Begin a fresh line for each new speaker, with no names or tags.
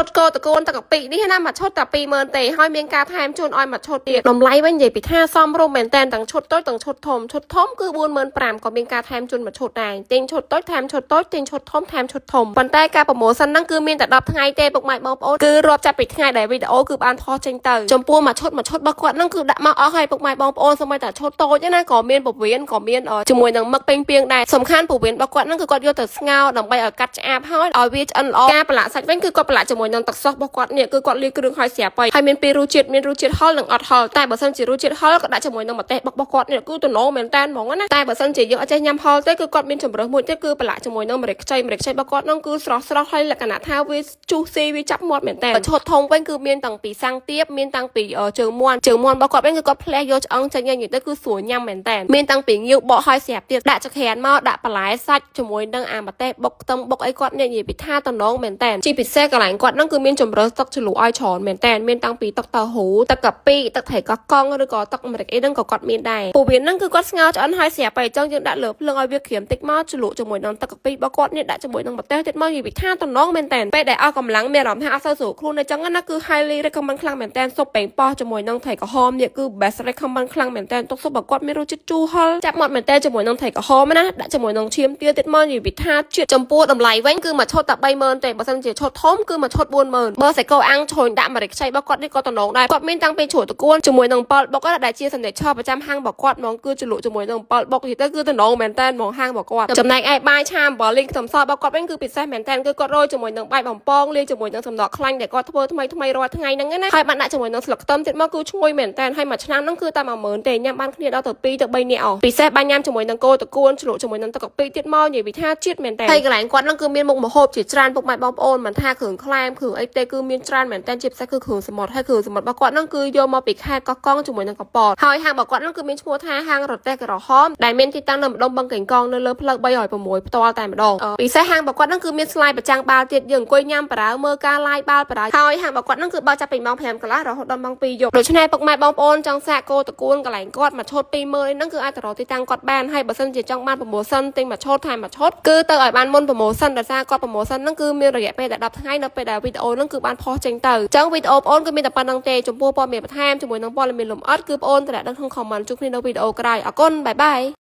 ឈុតគោតកូនទឹកកាពិនេះណាមួយឈុតតែ20000ទេហើយមានការថែមជូនឲ្យមួយឈុតទៀតតម្លៃវិញនិយាយពីថាសមរម្យមែនតើទាំងឈុតតូចទាំងឈុតធំឈុតធំគឺ45000ក៏មានការថែមជូនមួយឈុតដែរទិញឈុតតូចថែមឈុតតូចទិញឈុតធំថែមឈុតធំប៉ុន្តែការ promotion ហ្នឹងគឺមានតែ10ថ្ងៃទេពុកម៉ែបងប្អូនគឺរាប់ចាប់ពីថ្ងៃដែលវីដេអូគឺបានផុសចេញទៅចំពោះមួយឈុតមួយឈុតរបស់គាត់ហ្នឹងគឺដាក់មកអស់ហើយពុកម៉ែបងប្អូនសូម្បីតែឈុតតូចណាក៏មានពវៀនក៏មានជាមួយនឹងមឹកពេញពីងដែរសំខាន់ពវៀនរបស់គាត់ហ្នឹងគឺគាត់យកទៅស្ងោរដើម្បីឲ្យកាត់ឆ្អាបហើយឲ្យវាឆ្អិនល្អការប្រឡាក់សាច់វិញគឺគាត់ប្រឡាក់ជាមួយនឹងទឹកសុសរបស់គាត់នេះគឺគាត់លាយគ្រឿងហើយស្រាប់ហើយហើយមានពីររសជាតិមានរសជាតិហឹរនិងអត់ហឹរតែបើសិនជារសជាតិហឹរក៏ដាក់ជាមួយនឹងម្ទេសបុករបស់គាត់នេះគឺតំណងមែនតែនហ្មងណាតែបើសិនជាយើងអត់ចេះញ៉ាំហឹរទេគឺគាត់មានជម្រើសមួយទៀតគឺប្រឡាក់ជាមួយនឹងម្រេចខ្ចីម្រេចខ្ចីរបស់គាត់ហ្នឹងគឺស្រស់ស្រស់ហើយលក្ខណៈថាវាជុះស៊ីវាចាប់មាត់មែនតែនឈុតធំវិញគឺមានតាំងពីសាំងទៀបមានតាំងពីជើងមាន់ជើងមាន់របស់គាត់វិញគឺគាត់ផ្លែយកឆ្អឹងចេញនិយាយទៅគឺស្រួលញ៉ាំមែនតែនមានតាំងពីងាវបកហើយស្រាប់ទៀតដាក់ចក្រានមកដាក់បន្លែសាច់ជាមួយនឹងអាម្ទេសបុកខ្ទឹមបុកអីគាត់និយាយពីថាតំណងមែនតែនជាពិសេសកន្លែងគាត់ហ្នឹងគឺមានជម្រើសទឹកជ្រលក់ឲ្យច្រើនមែនតែនមានតាំងពីទឹកតៅហ៊ូទឹកកាពិទឹកត្រីកោះកុងឬក៏ទឹកម្រេចអីហ្នឹងក៏គាត់មានដែរពូវាហ្នឹងគឺគាត់ស្ងោរឆ្អិនហើយស្រាប់ហើយអញ្ចឹងយើងដាក់លើភ្លើងឲ្យវាក្រៀមតិចមកជ្រលក់ជាមួយនឹងទឹកកាពិរបស់គាត់នេះដាក់ជាមួយនឹងម្ទេសទៀតមកនិយាយពីថាតំណងមែនតែនពេលដែលអស់កម្លាំងមានអារម្មណ៍ថាអត់សូវស្រួលខ្លួនអញ្ចឹងណាគឺ highly recommend ខ្លាំងមែនតែនស៊ុបប៉េងប៉ោះជាមួយនឹងត្រីក្រហមនេះគឺ best recommend ខ្លាំងមែនតែនទុកស៊ុបរបស់គាត់មានរសជាតិជូរហឹរចាប់មាត់មែនតែនជាមួយនឹងត្រីក្រហមណាដាក់ជាមួយនឹងឈាមទាទៀតមកនិយាយពីថាជាតិចំពោះតម្លៃវិញគឺមួយឈុតតែ30000ទេបើសិនជាឈុតធំគឺមួយឈុត40000បើសាច់គោអាំងជ្រុញដាក់ម្រេចខ្ចីរបស់គាត់នេះក៏តំណងដែរគាត់មានតាំងពីជ្រក់តកួនជាមួយនឹងប៉លបុកដែលជាសន្តិឆប្រចាំហាងរបស់គាត់ហ្មងគឺជ្រលក់ជាមួយនឹងប៉លបុកនិយាយទៅគឺតំណងមែនតែនហ្មងហាងរបស់គាត់ចំណែកឯបាយឆាអំបិលលីងខ្ទឹមសរបស់គាត់វិញគឺពិសេសមែនតែនគឺគាត់រោយជាមួយនឹងបាយបំពងលាយជាមួយនឹងសំណក់ខ្លាញ់ដែលគាត់ធ្វើថ្មីថ្មីរាល់ថ្ងៃហ្នឹងណាហើយបានដាក់ជាមួយនឹងស្លឹកខ្ទឹមទៀតមកគឺឈ្ងុយមែនតែនហើយមួយឆ្នាំហ្នឹងគឺតែ10000ទេញ៉ាំបានគ្នាដល់ទៅ2ទៅ3នាក់អស់ពិសេសបានញ៉ាំជាមួយនឹងគោតកួនជ្រលក់ជាមួយនឹងទឹកកាពិទៀតមកនិយាយពីថាជាតិមែនតែនហើយកន្លែងគាត់ហ្នឹងគឺមានមុខម្ហូបជាច្រើនពុកម៉ែបងប្អូនមិនថាគ្រឿងក្លែមគ្រឿងអីទេគឺមានច្រើនមែនតែនជាពិសេសគឺគ្រឿងសមុទ្រហើយគ្រឿងសមុទ្ររបស់គាត់ហ្នឹងគឺយកមកពីខេត្តកោះកុងជាមួយនឹងកពតហើយហាងរបស់គាត់ហ្នឹងគឺមានឈ្មោះថាហាងរទេះក្រហមដែលមានទីតាំងនៅម្ដុំបឹងកេងកងនៅលើផ្លូវ306ផ្ទាល់តែម្ដងពិសេសហាងរបស់គាត់ហ្នឹងគឺមាន slide ប្រចាំងបាល់ទៀតយើងអង្គុយញ៉ាំបារៅមើលការ live បាល់បារៅហើយហាងរបស់គាត់ហ្នឹងគឺបើកចាប់ពីម៉ោង5កន្លះរហូតដល់ម៉ោង2យប់ដូច្នេះពុកម៉ែបងប្អូនចង់សាកគោតកួនកន្លែងគាត់មួយឈុត20000ហ្នឹងគឺអាចទៅរកទីតាំងគាត់បានហើយបើសិនជាចង់បាន promotion ទិញមួយឈុតថែមមួយឈុតគឺទៅឲ្យបានមុន promotion ដោយសារគាត់ promotion ហ្នឹងគឺមានរយៈពេលតែ10ថ្ងៃនៅពេលដែលវីដេអូហ្នឹងគឺបានផុសចេញទៅអញ្ចឹងវីដេអូបងប្អូនគឺមានតែប៉ុណ្្នឹងទេចំពោះព័ត៌មានបន្ថែមជាមួយនឹងព័ត៌មានលម្អិតគឺបងប្អូនតម្លាក់នៅក្នុង comment ជួបគ្នានៅវីដេអូក្រោយអរគុណ bye bye.